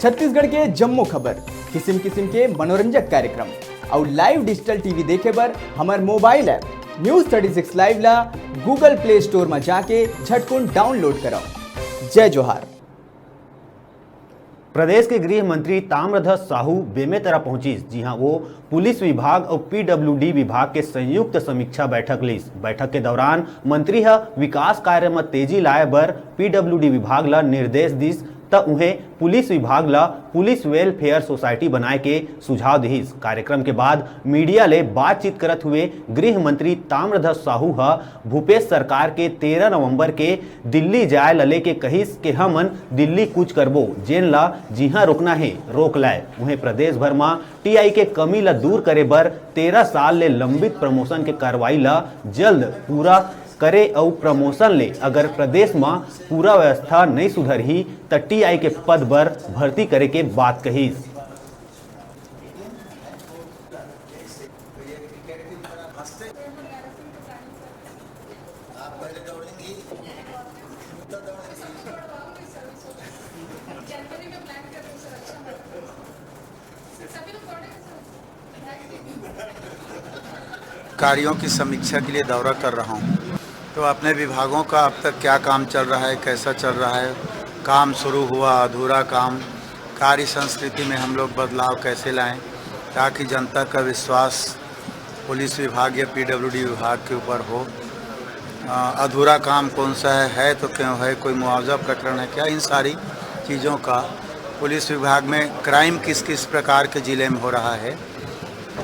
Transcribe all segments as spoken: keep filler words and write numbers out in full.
छत्तीसगढ़ के जम्मो खबर, किसिम किसिम के मनोरंजक कार्यक्रम अउ लाइव डिजिटल टीवी देखे बर हमर mobile app news thirty six live ला Google Play Store म जाके झटकुन डाउनलोड करव। जय जोहार। प्रदेश के गृह मंत्री ताम्रध्वज साहू बेमेतरा पहुंचिस, जिहां वो पुलिस विभाग अउ पीडब्ल्यूडी विभाग के संयुक्त समीक्षा बैठक लीस। बैठक के दौरान मंत्री ह विकास कार्य म तेजी लाए बर पीडब्ल्यूडी विभाग ल निर्देश दिस, त उहें पुलिस विभाग ल पुलिस वेलफेयर सोसाइटी बनाए के सुझाव दिहिस। कार्यक्रम के बाद मीडिया ले बातचीत करत हुए गृह मंत्री ताम्रध्वज साहू ह भूपेश सरकार के तेरह नवंबर के दिल्ली जाए ल लेके कहिस के हमन दिल्ली कूच करबो, जेन ल जिहां रोकना हे रोक लाए। उहें प्रदेश भर म टीआई के कमी ल दूर करे बर तेरह साल ले लंबित प्रमोशन के कार्रवाई ल जल्द पूरा करे अउ प्रमोशन ले अगर प्रदेश म पूरा व्यवस्था नइ सुधरही त टीआई के पद बर भर्ती करे के बात कहिस। कार्यों की समीक्षा के लिए दौरा कर रहा हूँ। तो अपने विभागों का अब तक क्या काम चल रहा है, कैसा चल रहा है, काम शुरू हुआ, अधूरा काम, कार्य संस्कृति में हम लोग बदलाव कैसे लाएं, ताकि जनता का विश्वास पुलिस विभाग या पीडब्ल्यूडी विभाग के ऊपर हो। अ, अधूरा काम कौन सा है, है तो क्यों है, कोई मुआवजा प्रकरण है क्या, इन सारी चीज़ों का, पुलिस विभाग में क्राइम किस किस प्रकार के ज़िले में हो रहा है,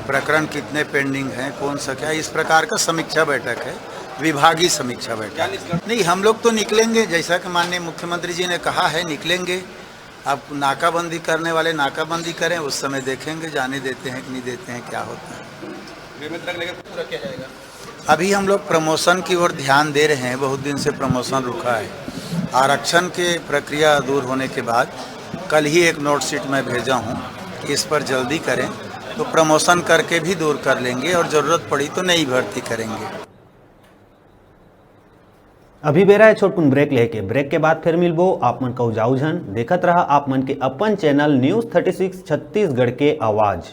प्रकरण कितने पेंडिंग हैं, कौन सा क्या, इस प्रकार का समीक्षा बैठक है, विभागीय समीक्षा बैठक। नहीं, हम लोग तो निकलेंगे, जैसा कि माननीय मुख्यमंत्री जी ने कहा है, निकलेंगे। अब नाकाबंदी करने वाले नाकाबंदी करें, उस समय देखेंगे, जाने देते हैं कि नहीं देते हैं, क्या होता है। अभी हम लोग प्रमोशन की ओर ध्यान दे रहे हैं, बहुत दिन से प्रमोशन रुका है। आरक्षण के प्रक्रिया दूर होने के बाद कल ही एक नोट शीट मैं भेजा हूँ कि इस पर जल्दी करें, तो प्रमोशन करके भी दूर कर लेंगे और ज़रूरत पड़ी तो नई भर्ती करेंगे। अभी बेरा है छोटकुन ब्रेक लेके। ब्रेक के बाद फिर मिलबो। आप मन कहू जाऊ झन, देखत रहा आप मन के अपन channel news thirty six Chhattisgarh के आवाज़।